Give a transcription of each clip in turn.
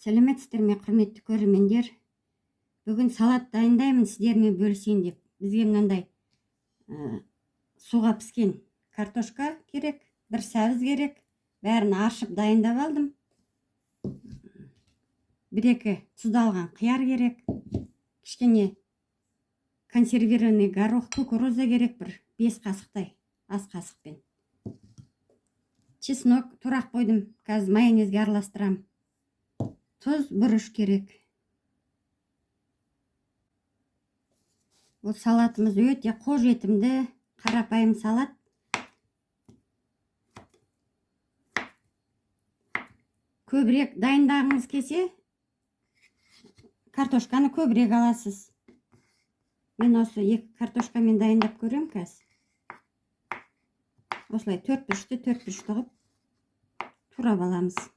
Сәлеметсіздер ме, құрметті көрермендер? Бүгін салат дайындаймын, сіздермен бөлісейін деп. Бізге мынандай суға піскен картошка керек, бір сәбіз керек. Бәрін аршып дайындап алдым. Бір-екі тұздалған қияр керек. Кішкене консервированный горох, кукуруза керек, бір 5 қасықтай, ас қасықпен. Чеснок турап қойдым, қазір майонезге араластырамын. Тұз, бұрыш керек. Бұл салатымыз өте қолжетімді, қарапайым салат. Көбірек дайындағыңыз келсе, картошканы көбірек аласыз. Мен осы 2 картошкамен дайындап көрем қазір. Осылай 4 бұрышты, 4 бұрышты қылып турап аламыз.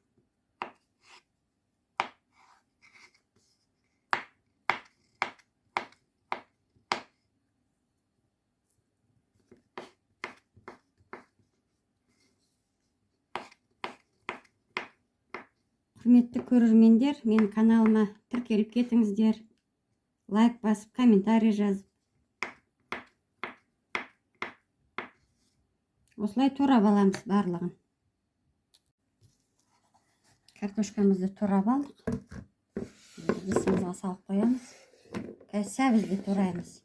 Құрметті көрермендер, менің каналыма тіркеліп кетіңіздер, лайк басып, комментарий жазып. Осылай турап аламыз барлығын. Картошкамызды турап алдық. Ыдысымызға салып қоямыз. Қазір сәбізді тураймыз.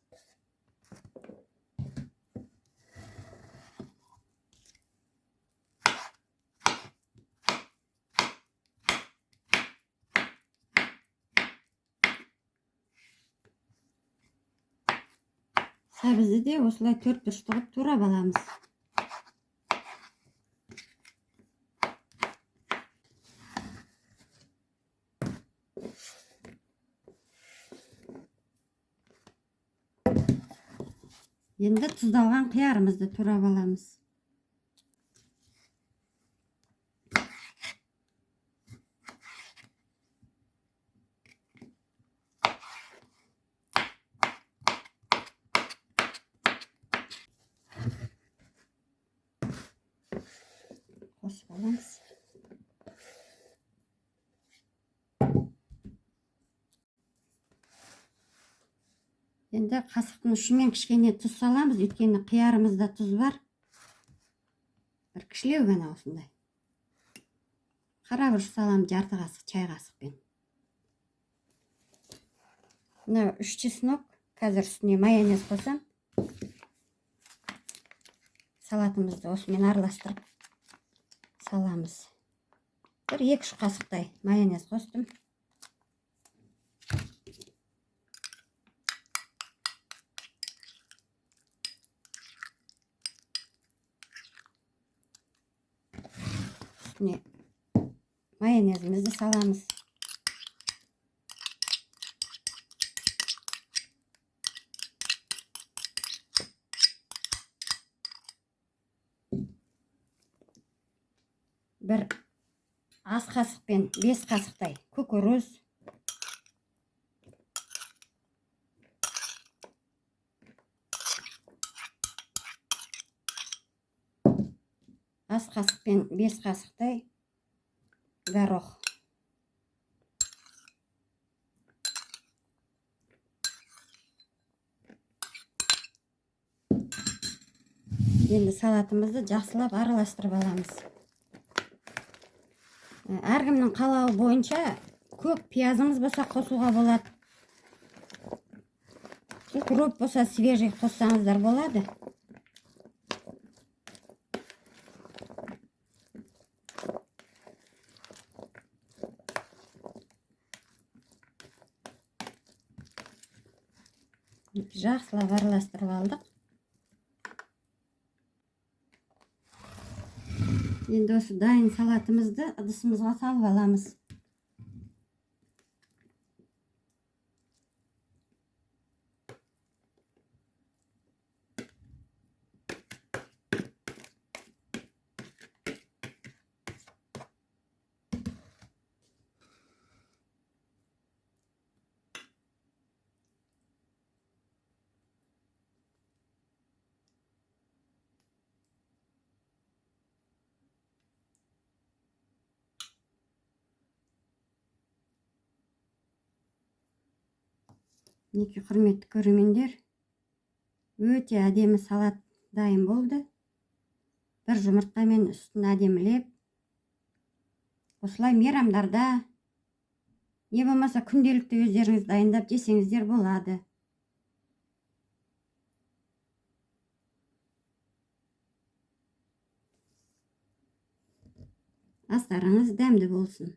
Сәбізді де осылай 4 бұрышты қылып турап аламыз. Енді тұздалған қиярымызды турап аламыз. Қосып аламыз. Енді қасықтың ұшымен кішкене тұз саламыз, өйткені қиярымызда тұз бар. Бір кішілеу ғана осындай. Қара бұрыш саламыз, жарты қасық чай қасықпен. Мына 3 чеснок, қазір үстіне майонез қосам. Салатымызды осымен араластырып саламыз. Бір 2-3 қасықтай майонез қостым. Үстіне майонезімізді саламыз. Бір ас қасықпен 5 қасықтай кукуруз. Ас қасықпен 5 қасықтай горох. Енді салатымызды жақсылап араластырып аламыз. Әркімнің қалауы бойынша көк пиязыңыз болса қосуға болады. Укроп болса свежий қоссаңыздар болады. Жақсылап араластырып алдық. Енді осы дайын салатымызды ыдысымызға салып аламыз. Мінекей, құрметті көрермендер, өте әдемі салат дайын болды. Бір жұмыртқамен үстін әдемілеп, осылай мейрамдарда, не болмаса күнделікті өздеріңіз дайындап жесеңіздер болады. Астарыңыз дәмді болсын.